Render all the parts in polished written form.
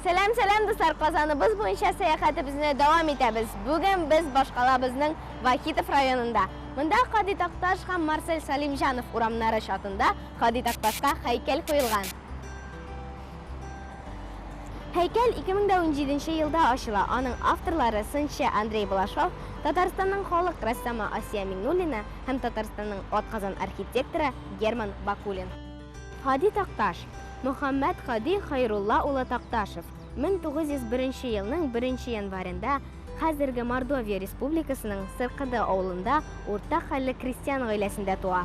Сәлам, сәлам, дуслар! Казаныбыз буенча сәяхәтебезне дәвам итәбез. Бүген без башкалабызның Вахитов районында. Монда Һади Такташ һәм Марсель Салимҗанов урамнары чатында Һади Такташка һәйкәл куелган. Һәйкәл 2017 елда ачыла. Аның авторлары сынчы Андрей Балашов, Татарстанның халык рәссамы Асия Миңнуллина һәм Татарстанның атказан архитекторы Герман Бакулин. Һади Такташ, Мөхәммәт Һади Хәйрулла улы Такташев, 1901 елның 1 январенда хәзерге Мордовия Республикасының Сыркыды авылында урта хәлле крестьян гаиләсендә туа.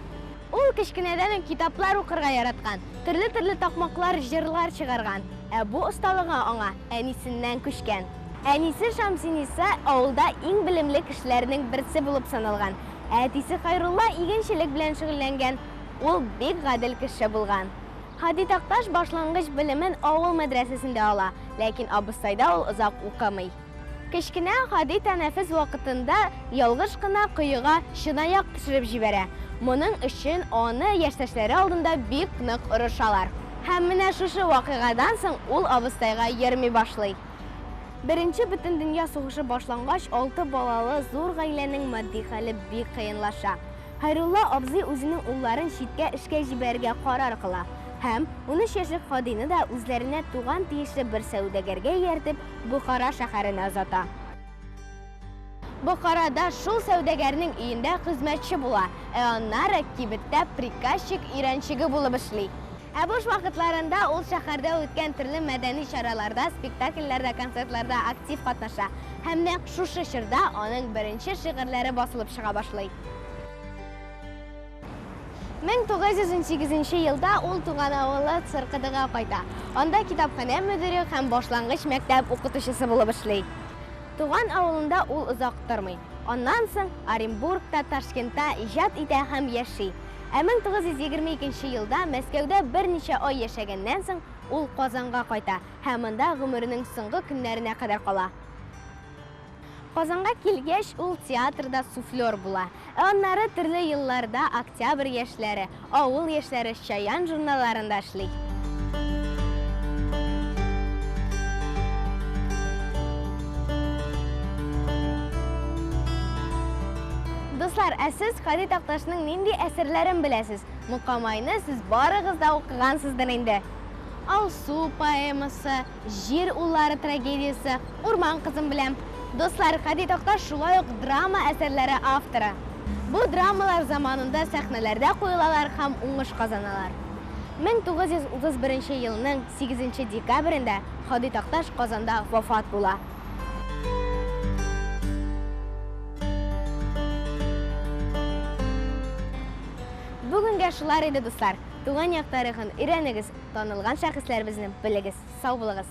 Ул кечкенәдән үк китаплар укырга яраткан, төрле-төрле такмаклар, җырлар чыгарган. Ә бу осталыгы аңа әнисеннән күчкән. Әнисе Шамсиниса авылда иң белемле кешеләрнең берсе булып саналган. Ә әтисе Хәйрулла игенчелек белән шөгыльләнгән. Ул бик гадел кеше булган. Һади Такташ башлангыч белемен авыл мәдрәсәсендә ала, ләкин абыстайда ул озак укымый. Кечкенә Һади тәнәфес вакытында ялгыш кына коега чынаяк төшереп җибәрә. Моның өчен аны яшьтәшләре алдында бик нык орышалар. Һәм менә шушы вакыйгадан соң ул абыстайга йөрми башлый. Беренче бөтендөнья сугышы башлангач, алты балалы зур гаиләнең матди хәле бик кыенлаша. Хәйрулла абзый үзенең улларын читкә эшкә җибәрергә карар кыла һәм, 13 яшьлек Һадины да үзләренә туган тиешле бер сәүдәгәргә ияртеп, Бохара шәһәренә озата. Бохарада шул сәүдәгәрнең өендә хезмәтче була, ә аннары кибеттә приказчик өйрәнчеге булып эшли. Ә буш вакытларында ул шәһәрдә үткән төрле мәдәни чараларда, спектакльләрдә, концертларда актив катнаша. Һәм нәкъ шушы чорда аның беренче шигырьләре басылып чыга башлый. 1918 елда ул туган авылы Цыркыдыга кайта. Анда китапханә мөдире һәм башлангыч мәктәп укытучысы булып эшли. Туган авылында ул озак тормый. Аннан соң Оренбургта, Ташкентта иҗат итә һәм яши. Ә 1922 елда Мәскәүдә берничә ай яшәгәннән соң ул Казанга кайта һәм монда гомеренең соңгы көннәренә кадәр кала. Казанга килгәч, ул театрда суфлер була. Ә аннары төрле елларда Октябрь яшьләре, Авыл яшьләре, Чаян журналларында эшли. Дуслар, ә сез Һади Такташның нинди әсәрләрен беләсез? Мокамайны сез барыгыз да укыгансыздыр инде. Алсу поэмасы, Җир уллары трагедиясе, Урман кызын беләм. Дуслар, Һади Такташ шулай ук драма әсәрләре авторы. Бу драмалар заманында сәхнәләрдә куелалар һәм уңыш казаналар. 1931 елның 8 декабрендә Һади Такташ Казанда вафат була. Бүгенгә шулар иде, дуслар. Туган як тарихын өйрәнегез, танылган шәхесләребезне белегез. Сау булыгыз!